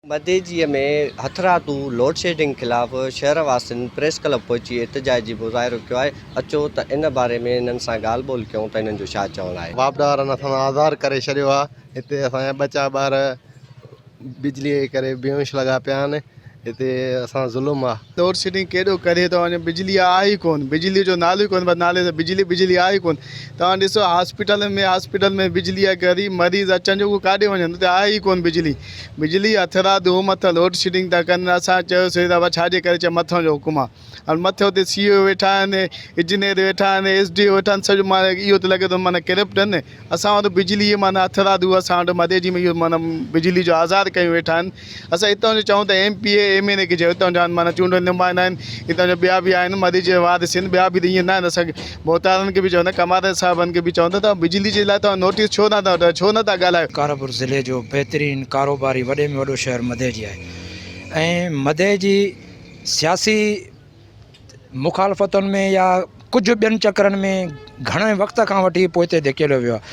مديجيء ۾ هٿرادو لوڊشيڊنگ خلاف شهر واسين پريس ڪلب پهچي احتجاجي مظاهرو ڪيو آهي، اچو ته ان باري ۾ هنن سان ڳالهه ٻولهه ڪيون ته هنن جو ڇا چوڻ آهي. واپڊا وارن اسان سان آزار ڪري ڇڏيو آ هتي اسان جا ٻچا ٻار بجلي جي ڪري بيهوش لڳا پيا آهن هتي اسان ظلم آ. لوڊشيڊنگ ڪيڏو ڪري ٿو وڃي بجلي آهي ئي ڪون بجلي جو نالو ئي ڪون بس نالي سان بجلي بجلي آهي ئي ڪون توهان ڏسو هاسپيٽل ۾ هاسپيٽل ۾ بجلي آهي غريب مريض اچن جو ڪاڏي وڃن اتي آهي ئي ڪون بجلي بجلي هٿرادو مٿان لوڊشيڊنگ ٿا ڪن اسان چيوسي ته ڇا جي ڪري چي مٿان جو حڪم آهي هاڻ مٿي اتي سي او ويٺا آهن، انجنيئر ويٺا آهن، ايس ڊي او ويٺا آهن، سڄو معنيٰ اهو ٿو لڳي ته معنيٰ ڪرپٽ آهن. اسان وٽ بجلي معنيٰ هٿرادو اسان وٽ مديجي ۾ اهو معنيٰ بجلي جو آزار ڪيون ويٺا آهن. اسان هتان جو چئون ته ايم پي اي، ايم اين اي کي چئو هتان جا معنيٰ چونڊيل نمائندا آهن، هتان جا ٻيا به آهن مديجي جا وارث آهن، ٻيا به ته ائين نه آهن اسان ڀوتارن کي به چوندا ڪماري صاحبن کي به چوندا ته بجلي جي لاء توهان نوٽيس ڇو نه ٿا ڇو نه ٿا ڳالهايو. شڪارپور ضلعي جو بهترين ڪاروباري وڏي ۾ وڏو شهر مديجي آهي ۽ مديجي سياسي مخالفتن ۾ يا ڪجهه ٻين چڪرن ۾ گهڻي وقت کان وٺي پوئتي ڌڪيليو ويو آهي.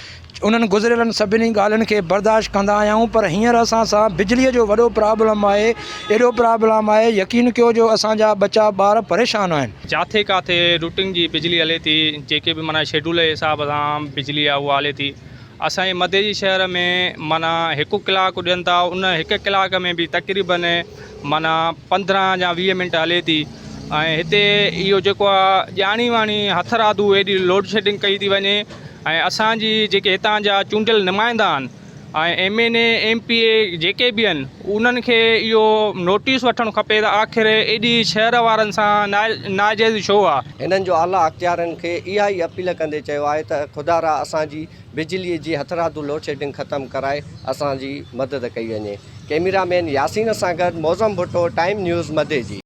انهن گذريلن سڀني ڳالهين کي برداشت ڪندا آيا آهيون پر هينئر اسان سان بجليء جو وڏو پرابلم آهي، ايڏو پرابلم آهي يقين ڪيو جو اسان جا ٻچا ٻار پريشان آهن. جاٿي ڪاٿي روٽنگ جي بجلي هلي ٿي جيڪي به معنيٰ شيڊول جي حساب سان بجلي آهي اها هلي ٿي اسان جي مدئجي شهر ۾ معنيٰ هڪ ڪلاڪ ڏين ٿا ان هڪ ڪلاڪ ۾ به تقريبن معنيٰ 15 يا 20 منٽ هلي ٿي ۽ هتي اهو جيڪو آهي ڄاڻي واڻي هٿرادو ايڏي لوڊشيڊنگ ڪئي ٿي وڃي ۽ اسان جي جيڪي هتان جا چونڊيل نمائندا آهن ۽ M N A M P A جيڪي به آهن انهن کي اهو نوٽيس وٺڻ کپي ته آخر ايڏي شهر وارن سان ناجائزي ڇو آ. هنن جو اعليٰ اختيارين کي اها ئي اپيل ڪندي چيو آهي ته خدارا اسان جي بجلي جي هٿرادو لوڊشيڊنگ ختم ڪرائي اسان جي مدد ڪئي وڃي. ڪئميرا مين ياسين سان گڏ معظم ڀٽو ٽائيم نيوز مديجي.